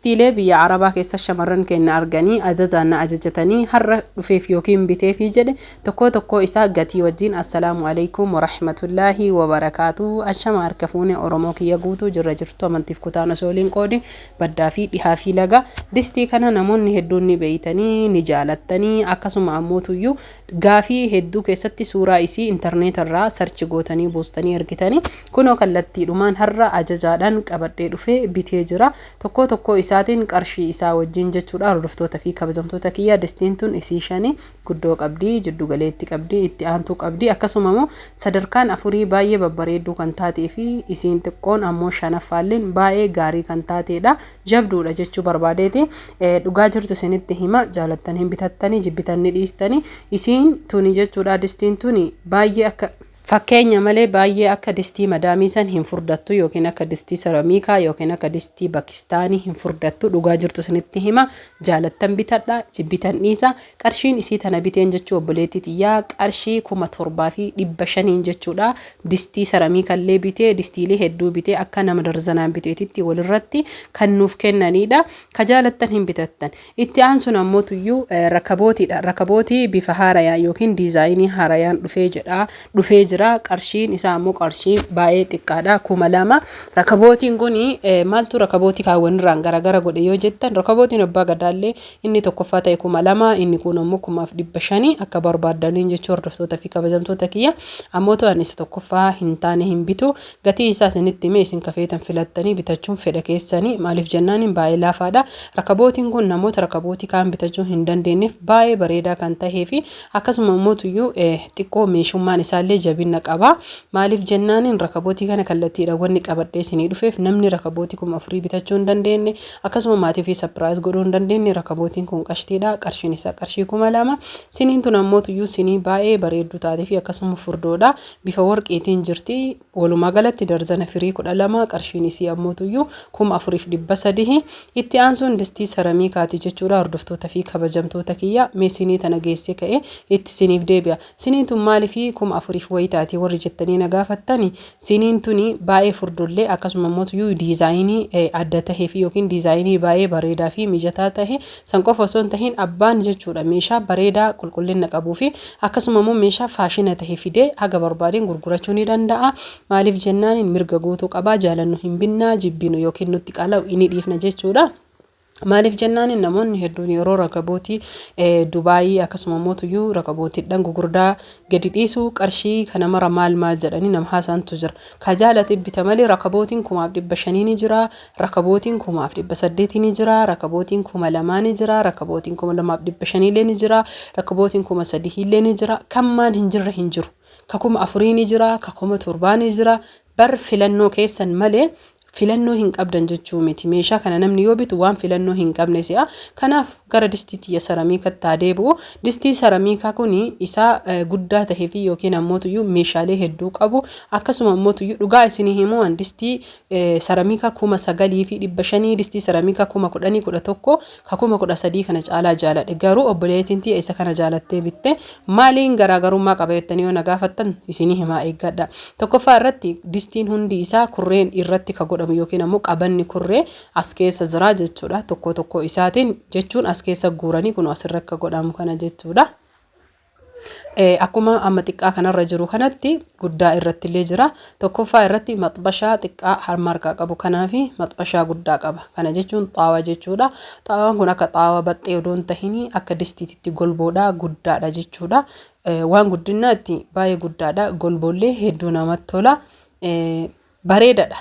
Tiilee biyya Arabaa keessa shamarran keenya arganii ajajaan na ajajatanii har'a dhufeef yookiin biteefii jedhe tokkoo tokkoo isaa gatii wajjin. Assalaamu alaikum warahmatullaahi wabarakaatu. Ashama, harka fuune Oromoo kiyya guutuu jirra jirtu, amantiif kutaan osoo waliin qoodin, baddaa fi dhihaa fi laga. Distii kana namoonni hedduun ni beeytanii, ni jaalattanii, akkasuma ammootuyyuu gaafii hedduu keessatti suuraa isii intarneeta irraa search gootanii buustanii argitanii. Kunoo kallattiidhumaan har'a ajajaadhaan qabadhee dhufee bitee jira, tokkoo tokkoo isaatiin qarshii isaa wajjin jechuudha. Hordoftoota fi kabajamtoota kiyya, distiin tun isii shani guddoo qabdi, jiddu galeetti qabdi, itti aantuu qabdi, akkasuma immoo sadarkaan afurii baay'ee babbareedduu kan taatee fi isiin xiqqoon ammoo shanaffaalleen baay'ee gaarii kan taateedha, jabduudha jechuu barbaadeeti. Dhugaa jirtu isinitti hima, jaalattan hin bitattanii, jibbitan ni dhiistanii. Isiin tuni jechuudha, distiin tuni baay'ee akka fakkeenya malee baay'ee akka distii madaamii san hin furdattu, yookiin akka distii saramiikaa yookiin akka distii bakistaanii hin furdattu. Dhugaa jirtu isinitti hima, jaalattan bitadha, jibbitan dhiisa. Qarshiin isii tana biteen jechuu, obboleettii xiyyaa, qarshii 7500n jechuudha. Distii saramiikallee bitee, distiilee hedduu bitee, akka nama darzanaan biteetitti walirratti kan nuuf kennanidha. Ka jaalattan hin bitattan. Itti aansuun ammoo tuyyuu rakabootiidha. Rakabootii bifa haarayaan yookiin diizaayinii haarayaan dhufee jedha, dhufee jira. Qarshiin isaa ammoo qarshii baay'ee xiqqaadha, 2000. Rakabootiin kun maaltu rakabootii kaawwanirraan garagara godhe yoo jettan, rakabootiin abbaa gadaallee inni tokkoffaa ta'e 2000, inni kun ammoo 1500, akka barbaaddaniin jechuu. Hordoftoota fi kabajamtoota kiyya, ammoo to'an isa tokkoffaa hin taane hin bitu. Gatii isaa isinitti himee, isin kafeetan filattanii bitachuun fedha keessanii. Maaliif jennaaniin baay'ee laafaadha. Rakabootiin kun namoota rakabootii kaan bitachuu hin dandeenyeef baay'ee bareedaa kan tahee fi akkasuma immoo tuyyuu xiqqoo meeshummaan isaallee jabina qaba. Maaliif jennaaniin rakabootii kana kallattiidhaan wanni qabadhee isinii dhufeef, namni rakabootii 4000 bitachuu hin dandeenye, akkasuma maatii ofii surprise godhuu hin dandeenye, rakabootiin kun qashtiidha. Qarshiin isaa qarshii 2000. Siniin tun ammoo tuyyuu sinii baay'ee bareedduu taatee fi akkasuma furdoodha. Bifa warqiitiin jirti. Walumaa galatti darzana firii 12, qarshiin isii ammoo tuyyuu 4300. Itti aansuun distii saramiikaati jechuudha. Hordoftoota fi kabajamtoota kiyya, mee sinii tana geessee ka'ee itti siniif deebi'a. Siniin tun maaliif 4000f wayii taati warri jettanii na gaafattani, siniin tuni baay'ee furdollee, akkasuma immoo tuyyuu diizaayinii adda tahee fi yookiin diizaayinii baay'ee bareedaa fi mijataa tahe san qofa osoo hin tahin, abbaan jechuudha meeshaa bareedaa qulqullina qabuu fi akkasuma immoo meeshaa faashina tahe fidee haga barbaadeen gurgurachuu ni danda'a. Maaliif jennaaniin mirga guutuu qabaa. Jaalannu hin binnaa, jibbinu yookiin nutti qala'u inni dhiifna jechuudha. Maaliif jennaaniin namoonni hedduun yeroo rakabootii Dubaayii, akkasuma immoo tuyyuu rakabootiidhaan gugurdaa gadi dhiisu, qarshii kana mara maal maal jedhanii nama haasaantu jira. Ka jaalate bita malee rakabootiin 1500 ni jira, rakabootiin 1800 ni jira, rakabootiin 2000 ni jira, rakabootiin 2500illee ni jira, rakabootiin 3000illee ni jira. Kan maan hin jirre hin jiru. Ka 4000 ni jira, ka 7000 ni jira. Bar filannoo keessan malee filannoo hin qabdan jechuu miti. Meeshaa kana namni yoo bitu waan filannoo hin qabne si'a. Kanaaf gara distii tiyya saramiikatti haa deebi'u. Distii saramiikaa kun isaa guddaa tahee fi yookiin ammoo tuyyuu meeshaalee hedduu qabu. Akkasuma ammoo tuyyuu dhugaa isinii himuu, an distii saramiikaa 9500, distii saramiikaa 10,000, 11,000, ka 13,000 kana caalaa jaaladhe. Garuu obboleettiin tiyya isa kana jaalattee bitte. Maaliin garaagarummaa qaba jettanii yoo na gaafattan, isinii himaa, eeggadha. Tokkoffaa irratti distiin hundi isaa kurreen irratti ka godhamu yookiin ammoo qabanni kurree as keessa jira jechuudha. Tokko tokko isaatiin jechuun as keessa guuranii kun asirra akka godhamu kana jechuudha. Akkuma amma xiqqaa kanarra jiru kanatti guddaa irratti illee jira. Tokkoffaa irratti maxbashaa xiqqaa harma harkaa qabu kanaa fi maxbashaa guddaa qaba. Kana jechuun xaawaa jechuudha. Xaawaan kun akka xaawaa baxxee odoo hin tahin akka distiititti golboodha, guddaadha jechuudha. Waan guddinaatti baay'ee guddaadha. Golboollee hedduu namatti tola. Bareedaadha.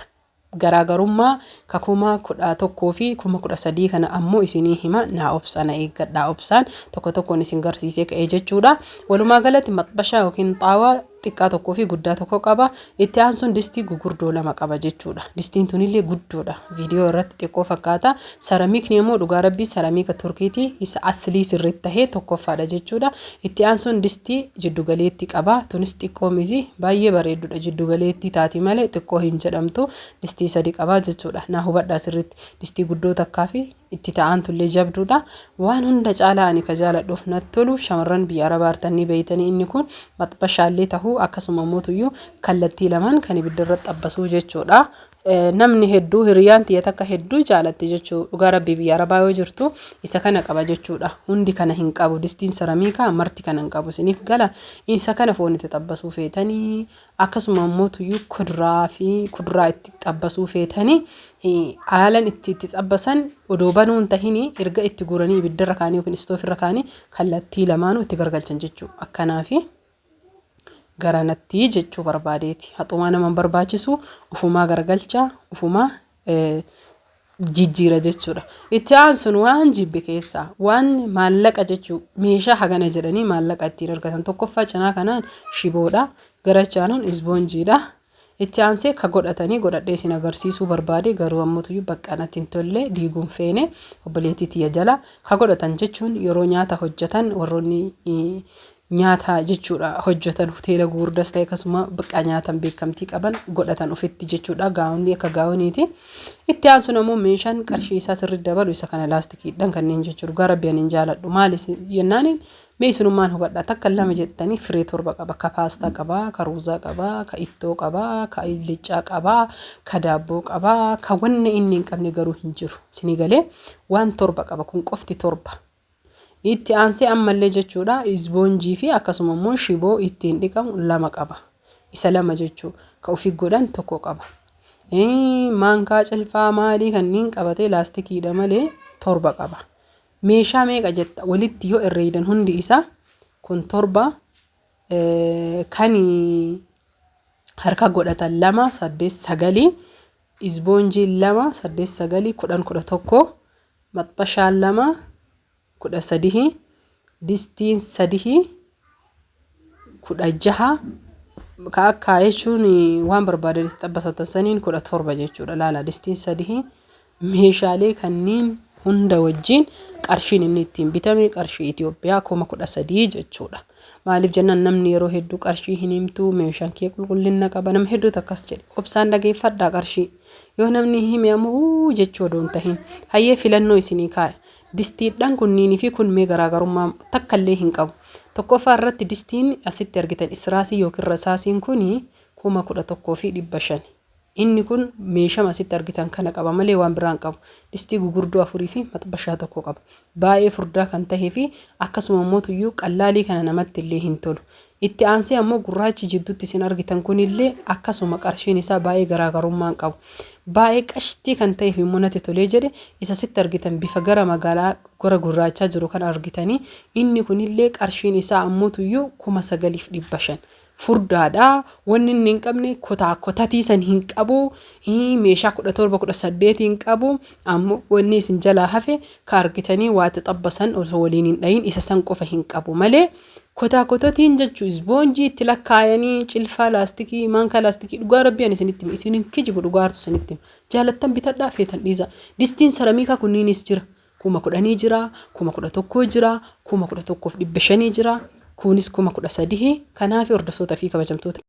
Garaagarummaa ka 11,000 fi 13,000 kana ammoo isinii hima, naa obsa, na eeggadhaa, obsaan tokko tokkoon isin garsiisee ka'ee jechuudha. Walumaa galatti maxbashaa yookiin xaawaa xiqqaa tokkoo fi guddaa tokko qaba. Itti aansuun distii gugurdoo lama qaba jechuudha. Distiin tunillee guddoodha. Viidiyoo irratti xiqqoo fakkaata. Saramiikni immoo dhugaa rabbii saramiika Turkiiti, isa aslii sirriitti tahee tokkoffaadha jechuudha. Itti aansuun distii jiddugaleetti qaba. Tunis xiqqoo miti, baay'ee bareeddudha. Jiddugaleettii taati malee xiqqoo hin jedhamtu. Distii sadi qaba jechuudha. Naa hubadhaa sirriitti. Distii guddoo takkaa fi itti ta'aantullee jabduudha. Waan hunda caalaa ani ka jaaladhuuf natti tolu, shamarran biyya Arabaa artan ni beeytanii, inni kun maxbashaallee tahuu, akkasuma immoo tuyyuu kallattii lamaan kan ibidda irratti xabbasuu jechuudha. Namni hedduu hiriyaan tiyya takka hedduu jaalatti jechuu dhugaa rabbii biyya arabaa yoo jirtu isa kana qaba jechuudha. Hundi kana hin qabu. Distiin saramiikaa marti kana hin qabu. Isiniif gala isa kana foon itti xabbasuu feetanii akkasuma immoo tuyyuu kuduraa fi kuduraa itti xabbasuu feetanii haalan itti itti xabbasan odoo banuu hin tahini erga itti guuranii ibiddarra kaanii yookiin istoofirra kaanii kallattii lamaanuu itti gargalchan jechuu akkanaafi. Garanatti jechuu barbaadeeti. Haxumaa nama hin barbaachisu ufumaa garagalcha ufumaa jijjiira jechuudha. Itti aansuun waan jibbe keessaa waan maallaqa jechuu meeshaa hagana jedhanii maallaqa ittiin argatan tokkoffaa cinaa kanaan shiboodha. Gara chaanuun isboonjiidha. Itti aansee ka godhatanii godhadhee isin agarsiisuu barbaade garuu ammotuyyuu bakka natti hin tolle diiguun feene obboleettii tiyya jala ka godhatan jechuun yeroo nyaata hojjetan warroonni nyaata jechuudha hojjetan hoteela gugurdaas ta'e akkasuma bakka nyaatan beekamtii qaban godhatan ofitti jechuudha gaawonii akka gaawoniiti. Itti aansuun ammoo meeshaan qarshii isaa sirriitti dabalu isa kana laastikiidhaan kanneen jechuudha. Dhugaa rabbi ani hin jaaladhu maali jennaaniin mee isinummaan hubadha takka lama jettanii firee torba qaba ka paastaa qaba ka ruuzaa qaba ka ittoo qaba ka liccaa qaba ka daabboo qaba ka wanna inni hin qabne garuu hin jiru isinii galee waan torba qaba kun qofti torba. Itti aansee ammallee jechuudha isboonjii fi akkasuma immoo shiboo ittiin dhiqamu lama qaba. Isa lama jechuu ka ofii godhan tokko qaba. Maankaa cilfaa maalii kanneen qabatee laastikiidha malee torba qaba. Meeshaa meeqa jetta walitti yoo herreeydan hundi isaa kun torba kan harka godhatan lama saddeet sagalii isboonjiin lama saddeet sagalii 10 11 maxbashaan 2 13 distiin 3 16 ka akka jechuun waan barbaadan itti xabbasatan saniin 17 jechuudha laala distiin 3 meeshaalee kanniin hunda wajjiin qarshiin inni ittiin bitame qarshii Itoophiyaa 13,000 jechuudha. Maaliif jennaan namni yeroo hedduu qarshii hin himtu meeshaan kee qulqullina qaba nama hedduutu akkas jedhe obsaan dhageeffadhaa qarshii yoo namni hime ammoo uu jechuu odoo hin tahin hayyee filannoo isinii kaaya distiidhaan kunniinii fi kun mee garaagarummaa takka illee hin qabu tokkoffaa irratti distiin asitti argitan israasii yookiin rasaasiin kuni 11,500. Inni kun meeshama asitti argitan kana qaba malee waan biraa hin qabu. Distii gugurdoo afurii fi maxbashaa tokko qaba. Baay'ee furdaa kan tahee fi akkasuma immoo tuyyuu qallaalii kana namatti illee hin tolu. Itti aansee ammoo gurraachi jidduutti isin argitan kunillee akkasuma qarshiin isaa baay'ee garaagarummaa hin qabu. Baay'ee qashtii kan ta'ee fi immoo natti tolee jedhe isa asitti argitan bifa gara magaalaa gara gurraachaa jiru kana argitanii inni kunillee qarshiin isaa ammoo tuyyuu 9,500. Furdaadha. Wanni inni hin qabne kotaa kotatii san hin qabu. Meeshaa 17 18 hin qabu. Ammoo wanni isin jalaa hafe ka argitanii waa itti xabbasan osoo waliin hin dhayin isa san qofa hin qabu malee kotaa kotatiin jechuu isboonjii itti lakkaayanii cilfaa laastikii maankaa laastikii dhugaa rabbii ani isinitti hima isin hin kijibu dhugaa hartu isinitti hima jaalattan bitadhaa feetan dhiisa distiin saramiikaa kunniinis jira 10,000 jira, 11,000 jira, 11,500 jira, kuunis 13,000. Kanaafi hordoftoota fi kabajamtoota.